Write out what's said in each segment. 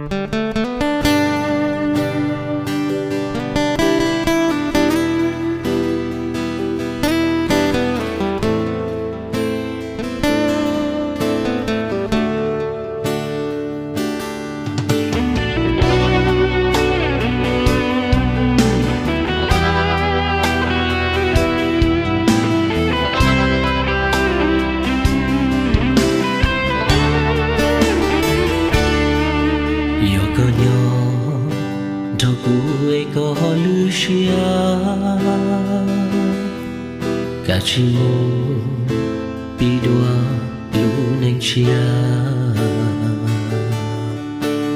Yog koj nyob nrog kuv es koj lwm siab, kav tsij mus pib dua lub neej tshiab.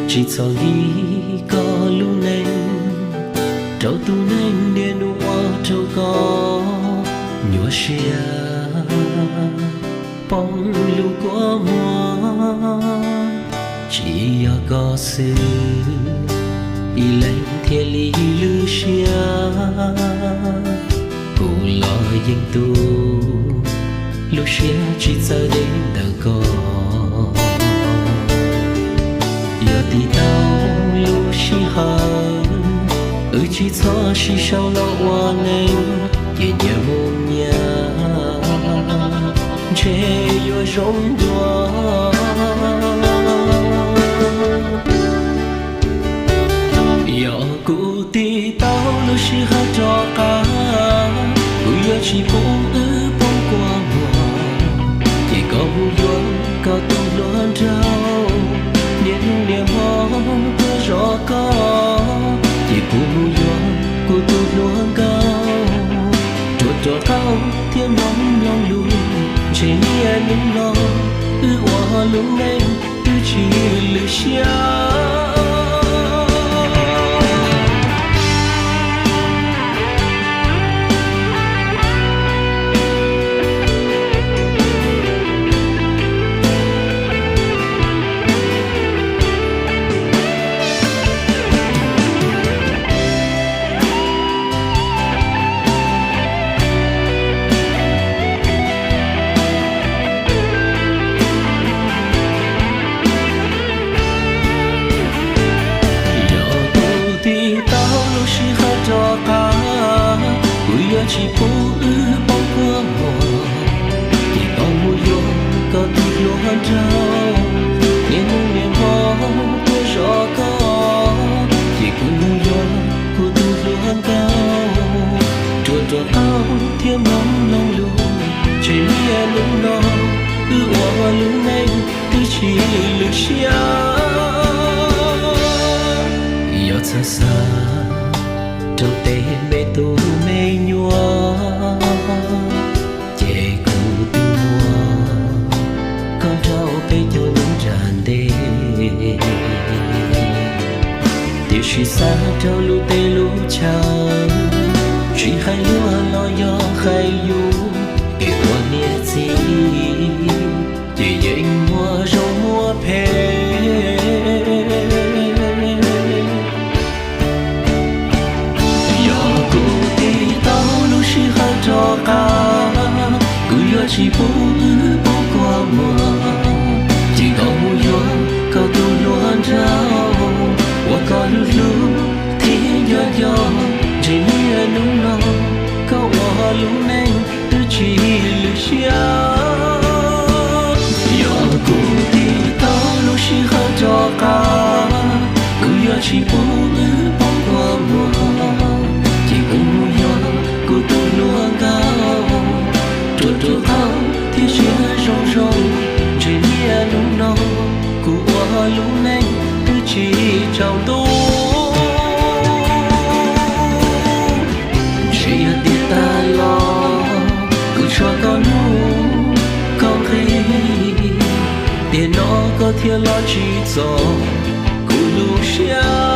Tsis txhob nkim koj lub neej rau tus neeg niaj hnub ua rau koj nyuaj siab, poob lub kua muag. Tsis yog koj xwb, ib leeg thiaj li lwm siab. Kuv los yeej tu lub siab tsis txawj deb ntawm koj. Yog tiv tau lub sij hawm, wb tsis txhob sib sau los ua neej, ces nyias mus nyias ntshe yuav zoo dua. Yog kuv tiv tau lub sij hawm rov qab, kuv yuav tsis pub wb poob kua muag, ces koj mus yuav koj tus hluas nraug. Niaj hnub niaj hmo tuaj zov koj, ces kuv mus yuav kuv tus hluas nkauj. Ruam ruam qauj thiab mob mloog lus, ntshe niaj hnub no wb ua lub neej twb tsis lwm siab. Yog kuv tiv tau lub sij hawm rov qab, kuv yuav tsis pub wb poob kua muag, ces koj mus yuav koj tus hluas nraug. Niaj hnub niaj hmo tuaj zov koj, ces kuv mus yuav kuv tus hluas nkauj. Ruam ruam qauj thiab mob mloog lus, ntshe niaj hnub no wb ua lub neej twb tsis lwm siab. Yog txawm xav rau tej me tub me nyuam, ces kuv twb muab koj nrauj peb caug lub nra ntev. Tiam sis xav rau lub teb lub chaw, tsis hais luag los yog hais yus, es ua niam txiv ces yeej muaj zoo muaj phem. Yog kuv tiv tau lub sij hawm rov qab, kuv yuav tsis pub wb poob kua muag, ces koj mus yuav koj tus hluas nraug uas koj hlub hlub thiab nco nco. Ntshe niaj hnub no koj ua lub neej twb tsis lwm siab. Yog kuv tiv tau lub sij hawm rov qab, kuv yuav tsis pub wb poob kua muag, ces kuv mus yuav kuv tus hluas nkauj. Ruam ruam qauj thiab siab zoo zoo, ntshe niaj hnub no kuv ua lub neej twb tsis tsaus ntuj. Ntshe yog tiam tag los kuv tshuav koj hnub koj nqi, tiam no koj thiaj los tsim txom kuv lub siab.